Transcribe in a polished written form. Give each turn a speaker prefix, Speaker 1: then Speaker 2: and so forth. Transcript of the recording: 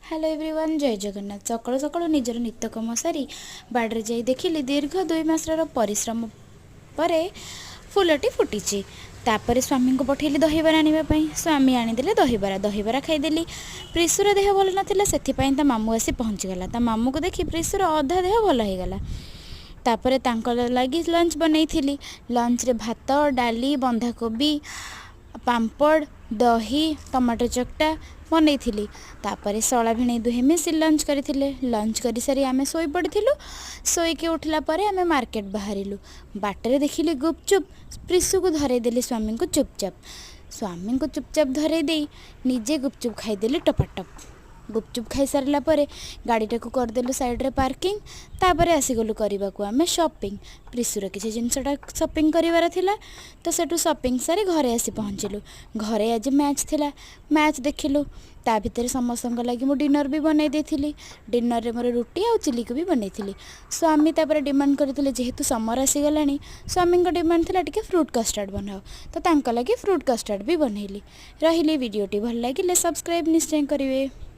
Speaker 1: Hello everyone, ଜୟ ଜଗନ୍ନାଥ। ସକାଳୁ ସକାଳୁ ନିଜର ନିତ୍ୟକର୍ମ ସାରି ବାଡ଼ିରେ ଯାଇ ଦେଖିଲି, ଦୀର୍ଘ 2 ମାସର ପରିଶ୍ରମ ପରେ ଫୁଲଟି ଫୁଟିଛି। ତାପରେ ସ୍ୱାମୀଙ୍କୁ ପଠେଇଲି ଦହିବରା ଆଣିବା ପାଇଁ। ସ୍ୱାମୀ ଆଣିଦେଲେ ଦହିବରା। ଦହିବରା ଖାଇଦେଲି। ପ୍ରିସୁର ଦେହ ଭଲ ନଥିଲା, ସେଥିପାଇଁ ତା ମାମୁଁ ଆସି ପହଞ୍ଚିଗଲା। ତା ମାମୁଁକୁ ଦେଖି ପ୍ରିସୁର ଅଧା ଦେହ ଭଲ ହେଇଗଲା। ତାପରେ ତାଙ୍କ ଲାଗି ଲଞ୍ଚ ବନେଇଥିଲି। ଲଞ୍ଚରେ ଭାତ, ଡାଲି, ବନ୍ଧାକୋବି, ପାମ୍ପଡ଼, ଦହି, ଟମାଟୋ ଚକଟା ବନେଇଥିଲି। ତାପରେ ଶଳା ଭିଣେଇ ଦୁହେଁ ମିଶି ଲଞ୍ଚ କରିଥିଲେ। ଲଞ୍ଚ କରିସାରି ଆମେ ଶୋଇପଡ଼ିଥିଲୁ। ଶୋଇକି ଉଠିଲା ପରେ ଆମେ ମାର୍କେଟ ବାହାରିଲୁ। ବାଟରେ ଦେଖିଲି ଗୁପଚୁପ୍। ପ୍ରିସୁକୁ ଧରେଇଦେଲି ସ୍ୱାମୀଙ୍କୁ ଚୁପଚାପ। ସ୍ୱାମୀଙ୍କୁ ଚୁପଚାପ ଧରେଇ ଦେଇ ନିଜେ ଗୁପଚୁପ୍ ଖାଇଦେଲି ଟପାଟପ। ଗୁପଚୁପ୍ ଖାଇସାରିଲା ପରେ ଗାଡ଼ିଟାକୁ କରିଦେଲୁ ସାଇଡ଼୍ରେ ପାର୍କିଂ। ତାପରେ ଆସିଗଲୁ କରିବାକୁ ଆମେ ସପିଂ। ପ୍ରିସୁର କିଛି ଜିନିଷଟା ସପିଂ କରିବାର ଥିଲା, ତ ସେଠୁ ସପିଂ ସାରି ଘରେ ଆସି ପହଞ୍ଚିଲୁ। ଘରେ ଆଜି ମ୍ୟାଚ୍ ଥିଲା, ମ୍ୟାଚ୍ ଦେଖିଲୁ। ତା ଭିତରେ ସମସ୍ତଙ୍କ ଲାଗି ମୁଁ ଡିନର୍ ବି ବନେଇ ଦେଇଥିଲି। ଡିନର୍ରେ ମୋର ରୁଟି ଆଉ ଚିଲିକୁ ବି ବନେଇଥିଲି। ସ୍ୱାମୀ ତାପରେ ଡିମାଣ୍ଡ କରିଥିଲେ, ଯେହେତୁ ସମର ଆସିଗଲାଣି, ସ୍ୱାମୀଙ୍କ ଡିମାଣ୍ଡ ଥିଲା ଟିକେ ଫ୍ରୁଟ୍ କଷ୍ଟାର୍ଡ଼ ବନାଅ, ତ ତାଙ୍କ ଲାଗି ଫ୍ରୁଟ୍ କଷ୍ଟାର୍ଡ଼ ବି ବନେଇଲି। ରହିଲି। ଭିଡ଼ିଓଟି ଭଲ ଲାଗିଲେ ସବସ୍କ୍ରାଇବ୍ ନିଶ୍ଚୟ କରିବେ।